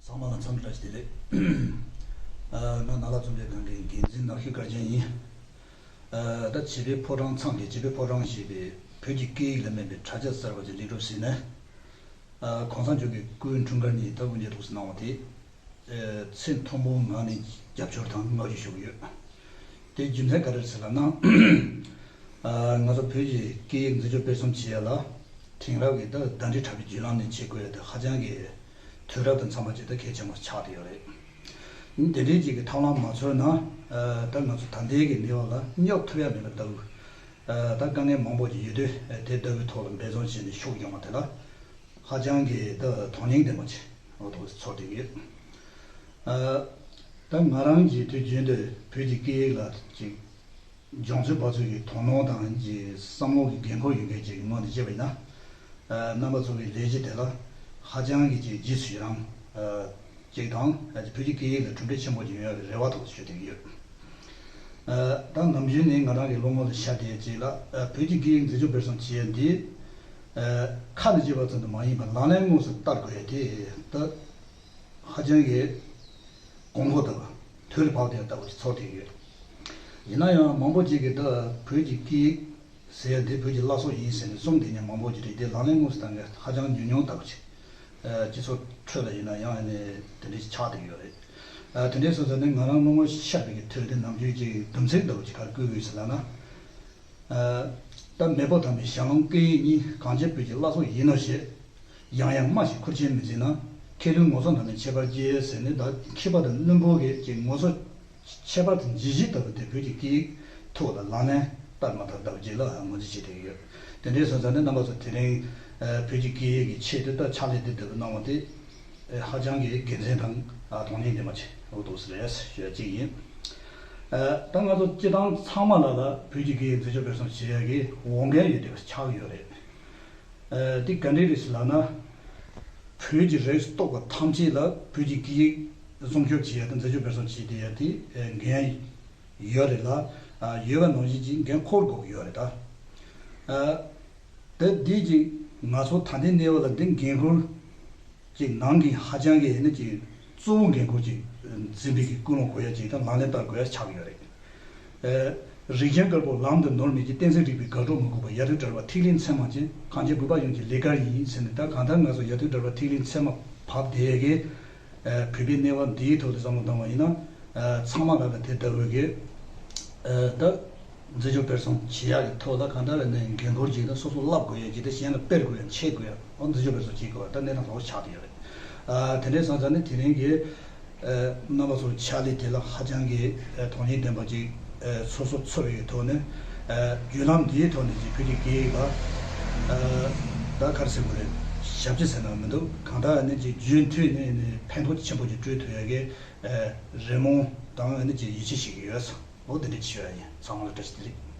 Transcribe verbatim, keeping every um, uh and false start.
ཚང་མ་ལ་འཚམས་འདྲི་བཀྲ་ཤིས་བདེ་ལེགས། ཨ། ང་ནཱ་ལགས་རྩོམ་སྒྲིག་ཁང་གི་འགན་འཛིན་ནག་ཤོད་དཀར་རྒྱན་ཡིན། ཨ། ད་བྱིས་པའི་ཕོ་བྲང་ཚང་གི་བྱིས་པའི་ཕོ་བྲང་ཞེས་པའི་བོད་ཀྱི་སྐད་ཡིག་ལ་སྨན་པའི་དྲ་རྒྱ་གསར་པ་ཅིག་ལེགས་གྲུབ་ཟིན་ནས། ཨ། གོང་ས་མཆོག་གི་སྐུའི་འཁྲུངས་སྐར་ཉིན་ད་དབུ་འབྱེད་ཐོག་གནང་བ་དེ། ཨ། ཚེ་ཐུང་པོའི་ངང་ནས་རྒྱབ་སྐྱོར་དང་བསྔགས་བརྗོད་ཞུ་གི་ཡོད། དེའི་རྒྱུ་མཚན་ག་རེ་རེད་ཟེར་ལབ་ན། ཨ། ང་ཚོ་བོད་ཀྱི་སྐད་ཡིག་འཛིན་སྐྱོང་སྤེལ་གསུམ་བྱེད་ཡ་ལ་དེང་རབས་ཀྱི་ད་ཟླ་སྒྲིལ་དྲ་བའི་བརྒྱུད་ལམ་ནས་བྱེད་དགོས་ཡ་དེ་ཧ་ཅང་གི་དུས་རབས་དང་འཚམ་པ་ཅིག་ད་གལ་ཆེན་པོ་ཆགས་བསྡད་ཡོད་རེད། དེ་འདྲའི་ཅིག་གི་ཐབས་ལམ་མ་འཚོལ་ན། ཨ། ད་ང་ཚོ་ད་ལྟའི་གི་གནས་བབ་ལ་སྙོབ་ཐུབ་ཡ་མེད་པ་ལྟ་བུ། ཨ། ད་དཀའ་ངལ་མང་པོ་ཅིག་ཡོད་དུས། ཨ། དེ་ལྟ་བུའི་ཐོག་ལ་འབད་བརྩོན་བྱས་ནས་ཤུགས་རྒྱག་པ་དེ་ལ་ཧ་ཅང་གི་ད་དོན་སྙིང་ལྡན་པ་ཅིག་འོ་ཐོག་ཚོར་བསྡད་ཡོད། ཨ། ད་ང་རང་གིས་དུས་རྒྱུན་དུ་བོད་ཀྱི་སྐད་ཡིག་ལ་ཅིག་སྦྱོང་ཚུལ་སྤར་ཚུལ་གྱི་དོ་སྣང་དང་ཅིག་བསམ་བློ་གི་འགན་འཁུར་ཡོད་མཁན་ཅིག་གི་ངོས་ནས་བཤད་པ་ཡིན་ན། ཨ། རྣམ་པ་ཚོ་གི་ལས་གཞི་དེ་ལ་ཧ་ཅང་གི་ཅིག་རྗེས་སུ་ཡི་རང་ཅིག་དང་། ཨ། བོད་ཀྱི་སྐད་ཡིག་ལ་གྲུབ་འབྲས་ཆེན་པོ་ཅིག་ཡོང་ཡག་གི་རེ་བ་ཐོག་ཞུ་བསྡད་ཀྱི་ཡོད། ཨ། ད་ནམ་རྒྱུན་ནས་ང་རང་གི་བློ་ངོ་ལ་ཤར་བསྡད་ཅིག་ལ། ཨ། བོད་ཀྱི་སྐད་ཡིག་འཛིན་སྐྱོང་སྤེལ་གསུམ་བྱེད་ཡ་འདི། ཨ། ཁ་ནས་བརྗོད་པ་ཙམ་དུ་མ་ཡིན་པར་ལག་ལེན་དངོས་སུ་བསྟར་དགོས་ཡ་དེ་ད་ཧ་ཅང་གི་དགོས་མཁོ་ལྟ་བུ། དུས་ལ་བབ་བསྡད་ཡ་ལྟ་བུ་ཞིག་ཚོར་བསྡད་ཀྱི་ཡོད། ཡིན་ན་ཡང་མང་པོ་ཅིག་གིས་ད་བོད་ཀྱི་སྐད་ཡིག་ཟེར་ཡ་འདི་བོད་ཀྱི་བླ་སྲོག་ཡིན་ཟེར་ནས་གསུངས་བསྡད་མཁན་མང་པོ་ཅིག་རེད། དེ་ལག་ལེན་དངོས་སུ་བསྟར་མཁན་ཧ་ཅང་ཉུང་ཉུང་ལྟ་བུ་ཅིག་ཨ། སྤྱི་ཚོགས་ཁྲོད་ལ་ཡིན་ན་ཡང་ཨ་ནི་དེ་འདྲ་ཞིག་ཆགས་བསྡད་ཡོད་རེད། ཨ། དེ་འདྲ་སོང་ཙང་ནི་ང་རང་བློ་ངོ་ཤར་བའི་གི་དུས་དེ་ནམ་རྒྱུན་གྱི་དུམ་ཚིགས་ལྟ་བུ་ཅིག་ག་རེ་བསྐུལ་དགོས་ཟེར་ལབ་ན། ཨ། ད་མེས་པོ་དམ་པའི་ཞལ་ལུང་སྐད་ཡིག་གཉིས་གངས་ཅན་བོད་ཀྱི་བླ་སྲོག་ཡིན་ནོ་ཞེས། ཡང་ཡང་སྨྲ་ཞིང་ཁུར་ཆེན་མི་འཛིན་ན། མཁས་བླུན་ངོ་སོ་ནང་ནས་ཁྱད་པར་སྐྱེ་ཟེར་ནས། ད་མཁས་པ་དང་བླུན་པོ་གི་ཅིག་ངོ་སོ་ཁྱད་པར་དུ་འབྱེད་གཞི་ལྟ་བུ་དེ་བོད་ཀྱི་སྐད་ཡིག་ཐོག་ལ་ལག་ལེན་བསྟར་མ་བསྟར་ལྟ་བུ་ཅིག་ལ་ངོས་འཛིན་བྱེད་བསྡད་ཀྱི་ཡོད། དེ་འདྲ་སོང་ཙང་ནི་རྣམ་པ་ཚོ་དེ་རིང་། ཨ། བོད་ཀྱི་སྐད་ཡིག་གི་ཆེད་དུ་ད་ཕྱག་ལས་འདི་ལྟ་བུ་གནང་བ་དེ། ཨ། ཧ་ཅང་གི་དགེ་མཚན་དང་། ཨ། དོན་སྙིང་ལྡན་པ་ཅིག་འོ་འདུག་སེ་རེད་ཞུ་ཡ་གཅིག་ཡིན། ཨ། ད་ང་ཚོ་སྤྱི་བཏང་ཚང་མ་ལ་ལ་བོད་ཀྱི་སྐད་ཡིག་འཛིན་སྐྱོང་སྤེལ་གསུམ་བྱེད་ཡ་གི་འོས་འགན་ཡོད་བསྡད་པ་ཆགས་ཀྱི་ཡོད་རེད། ཨ། འདི་ག་འདྲས་རེད་ཟེར་ལབ་ན། བོད་ཀྱི་རིགས་སུ་གཏོགས་པ་ཐམས་ཅད་ལ་བོད་ཀྱི་སྐད་ཡིག་སྲུང་སྐྱོབ་བྱེད་ཡ་དང་འཛིན་སྐྱོང་སྤེལ་གསུམ་བྱེད་བསྡད་ཡ་དེ། ཨ། འགན་ཡོད་རེད་ལ། ཨ། ཡོད་པ་ནང་བཞིན་གྱི་འགན་འཁུར་དགོས་ཀྱི་ཡོད་རེད་ད། ཨ། ད་འདི་ཅིག་ང་ཚོ་ད་ལྟའི་གནས་བབ་ལ་འདི་འགན་འཁུར་ཅིག་ནང་གི་ཧ་ཅང་གི་ནི་ཅིག་གཙོ་བོ་འགན་འཁུར་ཅིག་འཛིན་པའི་གི་ཀུན་སློང་དགོས་ཡ་ཅིག་དང་ལག་ལེན་བསྟར་དགོས་ཡ་ཆགས་ཀྱི་ཡོད་རེད། ཨ། རིགས་ཅན་དཀར་པོ་ལམ་དུ་ནོར་མེད་ཀྱི། བསྟན་སྲིད་རིག་པའི་དགག་སྒྲུབ་མི་དགོས་པ། ཡ་དུད་གྲྭ་བ་ཐིག་ལེའི་མཚན་མ་ཅན། གངས་ཅན་བོད་པ་ཡོངས་ཀྱི་ལས་ཀ་ཡིན་ཟེར་ནས། ད་གང་ལྟར་ང་ཚོ་ཡ་དུད་གྲྭ་བ་ཐིག་ལེའི་མཚན་མ་བབས་བསྡད་ཡ་གི། ཨ། བོད་པའི་གནས་བབ་འདིའི་ཐོག་ཏུ་བསམ་བློ་བཏང་བ་ཡིན་ན། ཨ། ཚང་མ་ལ་ལ་དེ་ལྟ་བུའི་གི། ཨ། ད་འཛིན་སྐྱོང་སྤེལ་གསུམ་བྱེད་ཡག་གི་ཐོག་ལ་གང་ལྟར་ནས་འགན་འཁུར་ཅིག་དང་སོ་སོ་བསླབ་དགོས་ཡ་ཅིག་དང་། གཞན་ལ་སྤེལ་དགོས་ཡ། འཆད་དགོས་ཡ། འོ་འཛིན་སྐྱོང་སྤེལ་གསུམ་བྱེད་དགོས་ཡ་ད་གནས་སྟངས་ལོགས་ཆགས་བསྡད་ཡོད་རེད། ཨ། དེ་འདྲའི་སོང་ཙང་ནི་དེ་རིང་གི། ཨ། རྣམ་པ་ཚོའི་ཕྱག་ལས་དེ་ལ་ཧ་ཅང་གི། ཨ། དོན་སྙིང་ལྡན་པ་ཅིག་ཨ། སོ་སོ་ཚོར་བའི་ཐོག་ནས། ཨ། བརྒྱུད་ལམ་འདིའི་ཐོག་ནས་ཅིག་བོད་ཀྱི་སྐད་ཡིག་ལ། ཨ། ད་ག་རེ་ཟེར་དགོས་རེད། ཞབས་ཕྱི་ཟེར་ན་མི་འདུག་གང་ལྟར་ནི་ཅིག་རྒྱུན་མཐུད་ནས་ནི་ཕན་ཐོགས་ཆེན་པོ་ཅིག་སྤྲོད་ཐུབ་ཡ་གི། ཨ། རེ་སྨོན་དང་ནི་ཅིག་ཡིད་ཆེས་བྱེད་ཀྱི་ཡོད། འོ་དེ་འདྲ་ཅིག་ཞུ་ཡ་ཡིན། ཚང་མ་ལ་བཀྲ་ཤིས་བདེ་ལེགས།